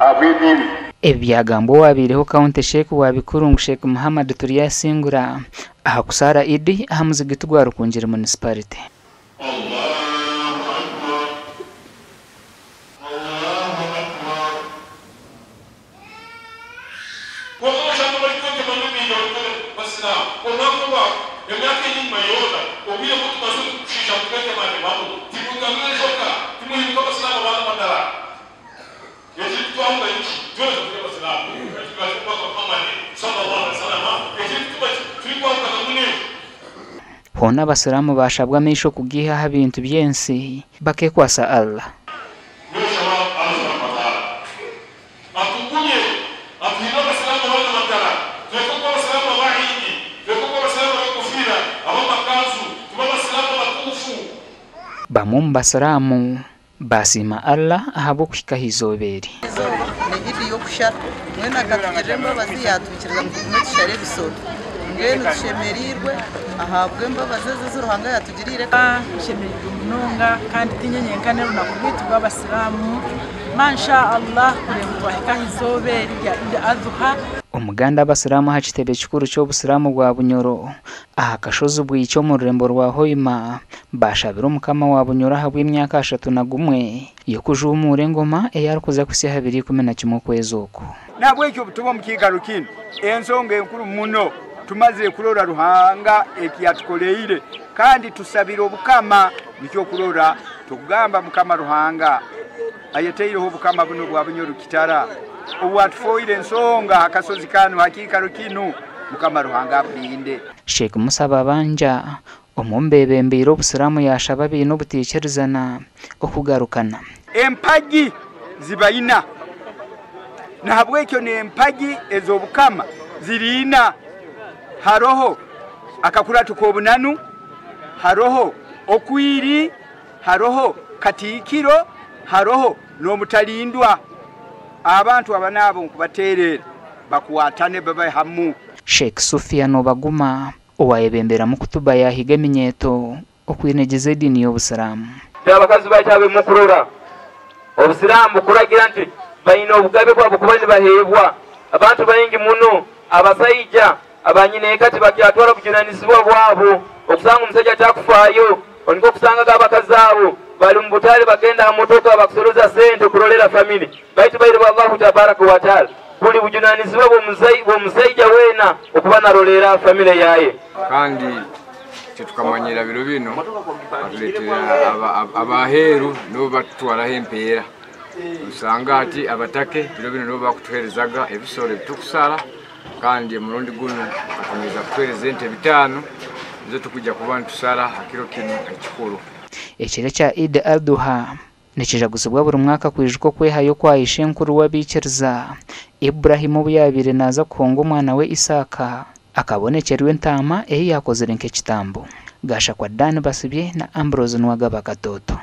Ahabw'ediini. Ebi byagambwa owabaireho County Sheikh wa Bikurungu Sheikh Muhammad Turyasingura aha kusaara Iddi aha muzigiti gwa Rukungiri Municipality. Kwonka oshanga barikwetema n'ebintu barikukora Basiraamu. Omwaka ogwabo, emyaka eri enyima yoona, obwire obu tumazire kushiisha nitwetematemamu, timwigarura enjoka, timuhinduka Abasiraamu abaana amadara. Ekirikutwahura niki? Twena turi Abasiraamu kandi turi Omubaka Muhammad, Sallallahu Alaihi Wasallam, ekirikutuma turikwahukanamu n'ekyo. Hoona Abasiraamu baashabwa amaisho kugiiha aha bintu by'ensi bakeekwatsa Allah. Noshaba Allah subhanahu wa ta'ala atugumye atuhindure abasiraamu abana magara tureke kuba abasiraamu abahingi tureke kuba abasiraamu abekofiira abamakanzu tube abasiraamu abatuufu. Bamwe omu basiraamu baasiima Allah ahabw'okuhika aha izooba eri. Eizooba ni Idi y'okushara. Mbwenu akatugirira embabazi yaatwikiriza ngu tugume tushare ebisoro. Mbwenu tushemereirwe ahabw'embabazi ezi ezi Ruhanga yaatugiriire. Nshemereirwe munonga kandi tiinye nyenka n'orunaku rwaitu rw'abasiraamu. Mansha Allah kureeba ngu twahika aha izooba eri rya Idi Adhuha. Omuganda Abasiraamu aha kitebe kikuru ky'Obusiraamu bwa Bunyoro aha kashozi Bwikya omu rurembo rwa Hoima baashabire Omukama wa Bunyoro ahabw'emyaka 31 y'okujuumuura engoma ei arikuza kuhitsya aha biro 11 okwezi oku. Nahabwekyo obutuba omu kiikaro kinu, ensonga enkuru muno tumazire kurora Ruhanga eki yatukoleire kandi tusabire Obukama, nikyo kurora tukugamba Mukama Ruhanga ayetaireho Obukama bunu obwa Bunyoro Kitara, obwatufoire ensonga ha kasozi kanu, ha kiikaro kinu, Mukama Ruhanga abulinde. Sheikh Musa Babanja, omwe omu beebembeire Obusiraamu yaashaba abaine obutaikirizana okugarukana. Empagi ziba ina, nahabwekyo n'empagi ez'Obukama ziri ina. Haroho akakurato k'obunanu, haroho okwiri, haroho Katiikiro, haroho n'omutalindwa. Abantu aba n'abo nkubateerera bakwatane babe hamu. Sheikh Sufian Obaguma owayebemberamu kutuba yahiga eminyeeto okwinegyeza ediini y'Obusiraamu. Abakazi baitu abemukurora Obusiraamu bukuragira nti baine obugabe bwabo kuba nibaheebwa abantu baingi muno. Abasaija abanyineeka tibakyatwara obujunanizibwa bwabo. Okusanga omusaija atakufaayo, nikwo okusangaga abakazi abo bali omu butale bagenda ha motoka bakusoroza sente kurolera family. Baitu bairu ba Allahu tabaraka wa taala, buli bujunanizibwa bw'omusaija weena okuba narolera family yaye. Kandi titukamanyira biro binu batuleetera abaheeru nibo batutwaraho empeera. Osanga hati abatake biro binu nibo bakutuheerezaga ebisoro ebitukusara kandi omurundi gunu bakongeza kutuheereza ente bitaano nizo tukwija kuba nitusara ha kiro kinu ekikuru. Ekiro ekya Eid al-Duha nikijaguzibwa buri mwaka kwijuka okwehayo kwa ishenkuru w'abaikiriza Ibrahim obu yaabaire naaza kuhonga omwana we Isaaka akabonekyerwa entaama ei yaakozire nk'ekitambo. Gashakwa Dan Basibye na Ambrose Nuwagaba Katoto.